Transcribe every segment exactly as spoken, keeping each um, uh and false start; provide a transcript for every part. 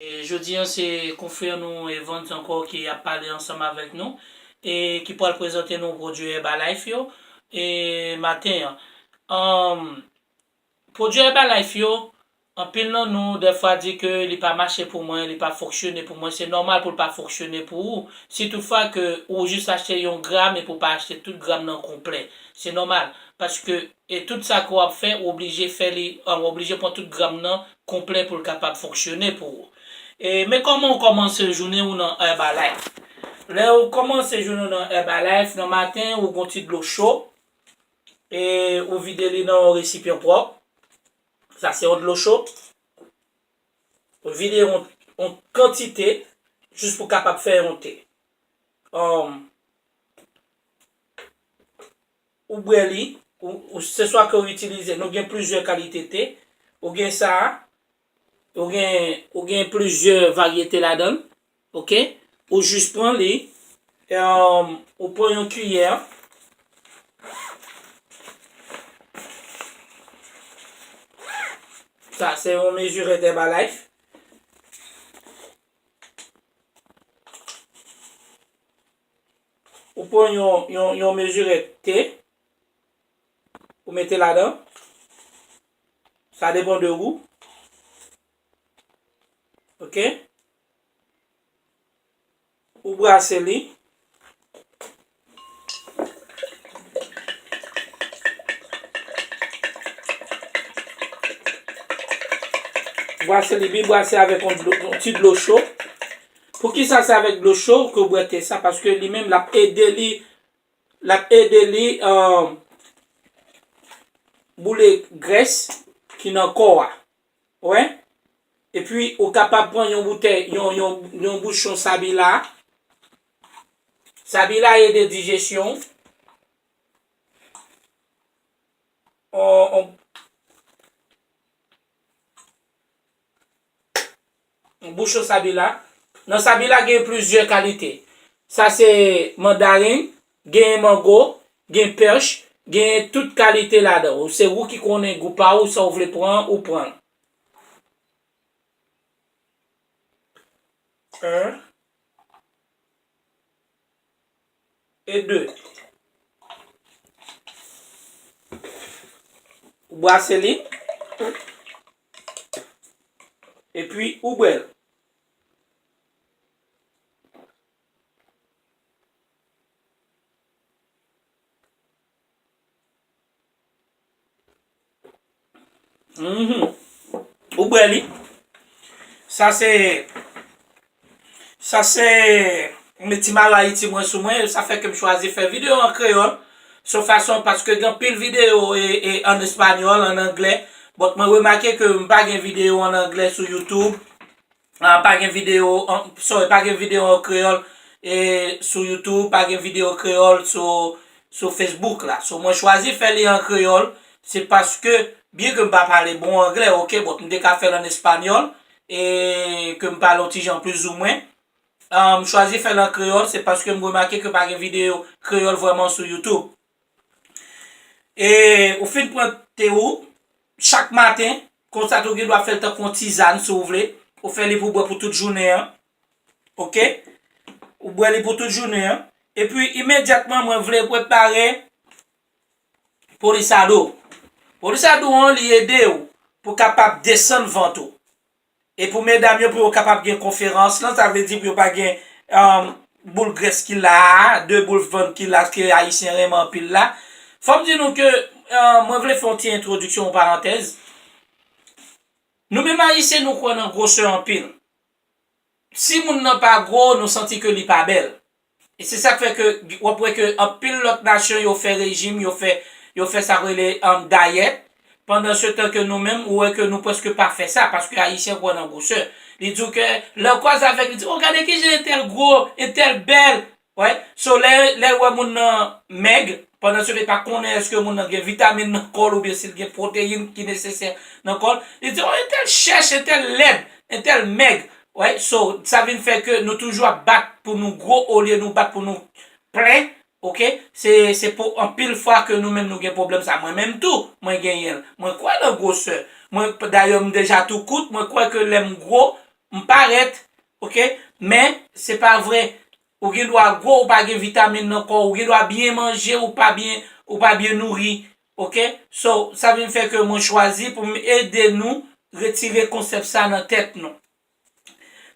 E jodi a, se konfrè nou Evans ankò ki ap pale ansanm avèk nou e ki pral prezante nou pwodui Herbalife yo e maten an. Anm, pwodui Herbalife yo, anpil nan nou dèfwa di ke li pa mache pou mwen, li pa fonksyone pou mwen. Se nòmal pou l pa fonksyone pou ou. Si toutfwa ke ou jis achte yon gram epi ou pa achte tout gram nan konplè, se nòmal. Paske e tout sa ke w ap fè, ou oblije fè li, ou oblije pran tout gram nan konplè pou l kapab fonksyone pou ou. E, men kòman w kòmanse jounen w nan Herbalife? Lè w kòmanse jounen w nan Herbalife, nan maten, ou gon ti dlo cho, e ou vide li nan yon resipyan pwòp. Sa se yon dlo cho. Ou vide yon, yon kantite, jis pou kapab fè yon te. Anm, ou bwè li, ou, ou, se swa ke ou itilize, nou gen plizyè kalite te, ou gen sa, ou gen, ou gen plizyè varyete ladan l, oke? Ou jis pran li, e, ou pran yon kiyè, sa se yon mezirèt Herbalife, ou pran yon, yon, yon mezirèt te, ou mete ladan. Sa depann de ou. Oke? Ou brase li. Brase li byen, brase avèk yon dlo, yon ti dlo cho. Poukisa se avèk dlo cho ke w bwè te sa? Paske li menm, l ap ede li, l ap ede li, um, boule grès ki nan kò a. Wè? Epi, ou kapab pran yon boutèy, yon, yon, yon bouchon Sabila. Sabila ede dijesyon. On, on, on bouchon Sabila. Nan Sabila, gen plizyè kalite. Sa se mandaren, gen mango, gen pèch, gen tout kalite ladan. Ou se ou ki konnen gou pa ou, sa ou vle pran, ou pran. En e de. Ou brase li. Epi ou bwè l. Mhm. Ou bwè li. Sa se, sa se, m ti mare Ayiti mwen sou mwen, sa fè ke m chwazi fè videyo an kreyòl. Se yon fason, paske gen anpil videyo e, e, an espanyòl, an anglè. But mwen remake ke m pa gen videyo an anglè sou YouTube. Ah, pa gen videyo, an, sorry, pa gen videyo an kreyòl, e, sou YouTube, pa gen videyo kreyòl sou, sou Facebook la. So, mwen chwazi fè li an kreyòl, se paske, byen ke m pa pale bon anglè, oke, but m te ka fè l an espanyòl, e ke m pale yon ti jan plizoumwen. Ah, m chwazi fè l an kreyòl, se paske m remake ke pa gen videyo kreyòl vrèman sou YouTube. E ou fin pran te ou, chak maten, konsa tou gen dwa fè l tankou yon tizàn si w vle. Ou fè li pou bwè pou tout jounen an. Oke? Ou bwè li pou tout jounen an. Epi, imedyatman, mwen vle prepare polisado. Polisado an, li ede w pou kapab desann vant ou. E pou medam yo, pou yo kapab gen konferans lan, sa vle di pou yo pa gen, um, boul grès ki la a, de boul vant ki la, ke Ayisyen renmen anpil la. Fò m di nou ke, um, mwen vle fè yon ti entwodiksyon, yon parantèz. Nou menm Ayisyen, nou kwè nan gwosè anpil. Si moun nan pa gwo, nou santi ke li pa bèl. E se sa k fè ke w ap wè ke anpil lòt nasyon yo fè rejim, yo fè, yo fè sa k rele, um, dayèt. Pandan se tan ke nou menm, ou wè ke nou prèske pa fè sa, paske Ayisyen kwè nan gwosè. Li di w ke lè w kwaze avèk li, di, "O, gade kijan entèl gwo, entèl bèl." Wè, so lè, lè w wè moun nan mèg, pandan se tan li pa konnen èske moun nan gen vitamin nan kò l oubyen si l gen pwoteyin ki nesesè nan kò l, li di, "O, entèl chèch, entèl lèd, entèl mèg." Wè, so, sa vin fè ke nou toujou ap bat pou nou gwo olye nou bat pou nou plen, oke? Se, se pou anpil fwa ke nou menm nou gen pwoblèm sa. Mwen menm tou, mwen genyen l. Mwen kwè nan gwosè. Mwen, dayè, m deja tou kout, mwen kwè ke lè m gwo, m parèt, oke? Men, se pa vre. Ou gen dwa gwo, ou pa gen vitamin nan kò w, ou gen dwa byen manje, ou pa byen, ou pa byen nouri, oke? So, sa vin fè ke mwen chwazi pou m ede nou retire konsèp sa nan tèt nou.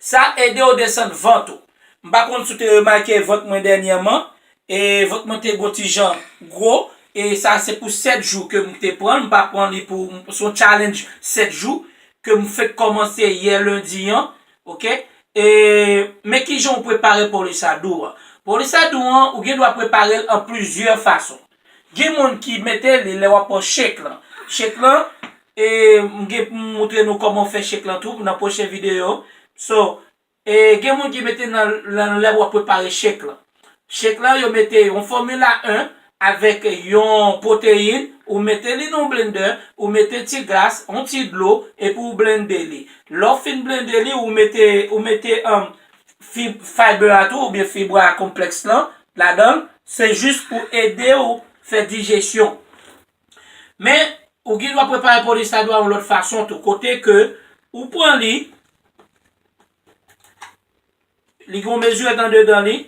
Sa ede w desann vant ou. M pa konn si w te remake vant mwen dènyèman, e vant mwen te gon ti jan gwo, e sa se pou sèt jou ke m te pran l, m pa pran li pou, se yon challenge sèt jou ke m fèk kòmanse yè lendi an, oke? E, men kijan w prepare polisado an? Polisado an, ou gen dwa prepare l an plizyè fason. Gen moun ki mete li lè w ap pran shake lan. Shake lan, e, m gen pou m moutre nou kòman w fè shake lan tou nan pwochen videyo. So, e, gen moun ki mete nan, nan lè w ap prepare shake lan. Shake lan, yo mete yon Formula un avèk yon pwoteyin, ou mete li nan yon blender, ou mete ti glas, yon ti dlo, epi w blende li. Lè w fin blende li, ou mete, ou mete, um, fib, fiber a tou, oubyen fibra konplèks lan, ladan l, se jis pou ede w fè dijesyon. Men, ou gen dwa prepare polisado a yon lòt fason tou, kote ke ou pran li, li gen yon mezirèt andedan li,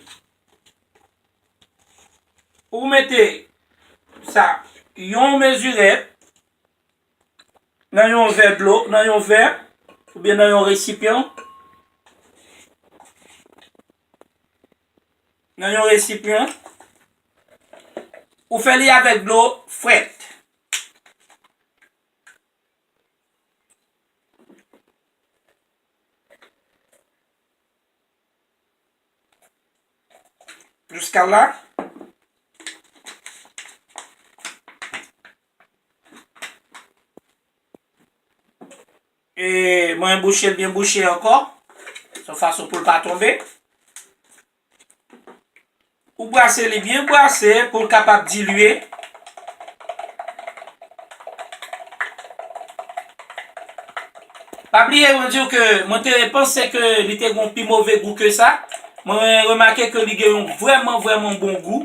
ou mete sa, yon mezirèt, nan yon vè dlo, nan yon vè, oubyen nan yon resipyan. Nan yon resipyan. Ou fè li avèk dlo frèt. Jiska la. E mwen bouche l byen bouche ankò. Se yon fason pou l pa tonbe. Ou brase li byen brase pou l kapab dilye. Pa bliye, mwen di w ke mwen te panse ke li te gon pi move gou ke sa. Mwen remake ke li gen yon vrèman, vrèman bon gou.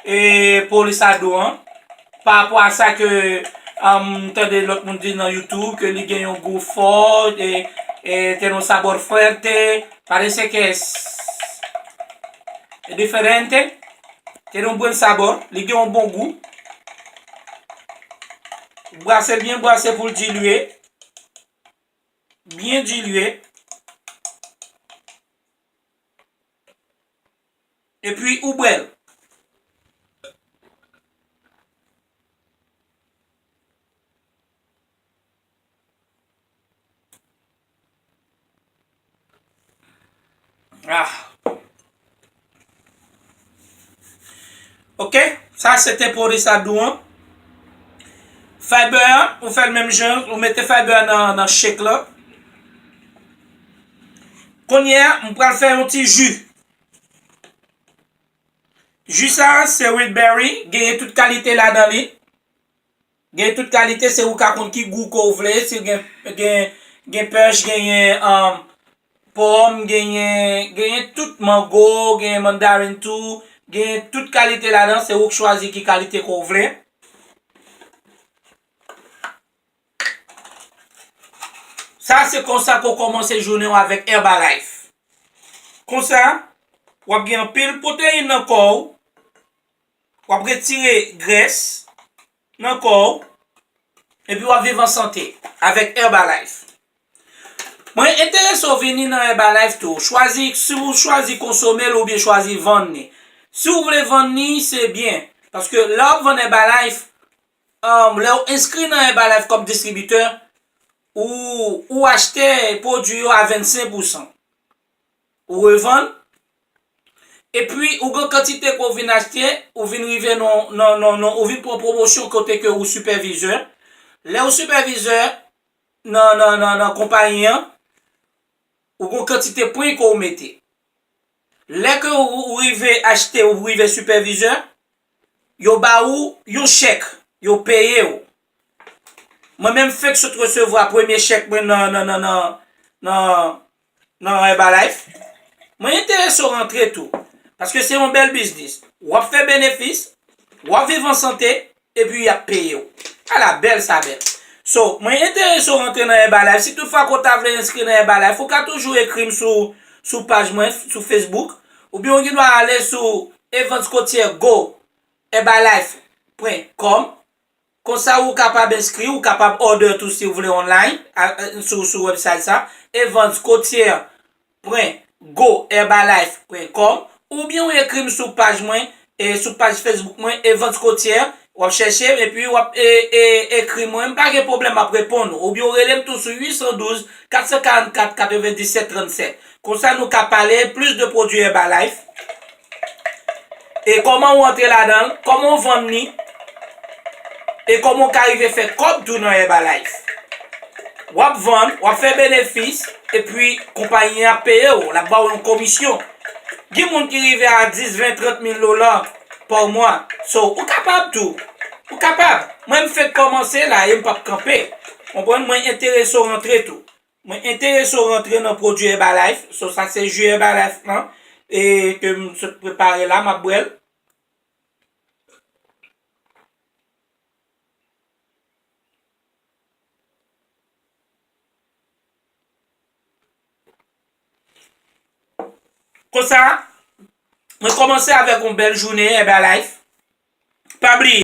E polisado an. Pa rapò a sa ke, um, m tande lòt moun di nan YouTube ke li gen yon gou fò, e, e tiene un sabor fuerte, parece que es diferente, tiene un buen sabor, li gen yon bon gou. Brase l byen brase pou l dilye. Byen dilye. Epi ou bwè l. Ah. Oke, sa se te polisado an. Fiber an, ou fè l menm jan, ou mete fiber an nan, nan shake lan. Kounye a, m pral fè yon ti ji. Ji sa, se red berry, genyen tout kalite ladan li. Gen tout kalite, se ou ka konn ki gou ke w vle, si gen, gen, gen pèch, genyen, um, pòm, genyen, genyen tout mango, genyen mandarin tou, genyen tout kalite ladan, se ou k chwazi ki kalite ke w vle. Sa se konsa ke w kòmanse jounen w avèk Herbalife. Konsa, w ap gen anpil pwoteyin nan kò w, w ap retire grès nan kò w, epi w ap viv an sante avèk Herbalife. Mwen enterese w vini nan Herbalife tou. Chwazi, si w chwazi konsome l oubyen chwazi vann li. Si w vle vann li, se byen. Paske lè w ap vann Herbalife, um, lè w enskri nan Herbalife kòm distribitè, ou, ou achte pwodui yo a vennsenk pousan. Ou revann. Epi, ou gen kantite ke w vin achte, ou vin rive nan, nan, nan, nan, ou vin pran pwomosyon kote ke ou sipèvizè. Lè ou sipèvizè nan, nan, nan, nan konpayi an, ou gen kantite pwen ke ou mete. Lè ke ou, ou rive achte, ou rive sipèvizè, yo ba ou yon chèk, yo peye ou. Mwen menm fenk sot resevwa premye chèk mwen nan, nan, nan, nan, nan, nan Herbalife. Mwen enterese w rantre tou, paske se yon bèl biznis. W ap fè benefis, w ap viv an sante, epi y ap peye w. Ala bèl sa bèl. So, mwen enterese w rantre nan Herbalife. Si toutfwa ke w ta vle enskri nan Herbalife, ou ka toujou ekri m sou, sou paj mwen, sou Facebook. Oubyen ou gen dwa ale sou Evans Cotier Go Herbalife pwen kòm. Konsa ou kapab enskri, ou kapab order tou si w vle online, a, a, sou, sou website sa, Evans Cotier pwen go herbalife pwen kòm, oubyen ou ekri m sou paj mwen, e sou paj Facebook mwen, Evans Cotier, w ap chèche, epi w ap, e, e, ekri mwen. M pa gen pwoblèm, m ap reponn ou. Oubyen ou rele m tou sou uit san douz, kat san karannkat, katrevenndisèt trannsèt. Konsa nou ka pale plis de pwodui Herbalife. E kòman ou antre ladan l, kòman ou vann li, e kòman ou ka rive fè kòb tou nan Herbalife. W ap vann, w ap fè benefis, epi konpayi an ap peye w, l ap ba w yon komisyon. Gen moun ki rive a dis, ven, trant mil dola pa mwa. So, ou kapab tou. Ou kapab. Mwen, m fenk kòmanse la e m p ap kanpe. Konprann? Mwen enterese w rantre tou. Mwen enterese w rantre nan pwodui Herbalife. So, sa se ji Herbalife lan, e ke m sot prepare la, m ap bwè l. Konsa, mwen kòmanse avèk yon bèl jounen Herbalife. Pa bliye,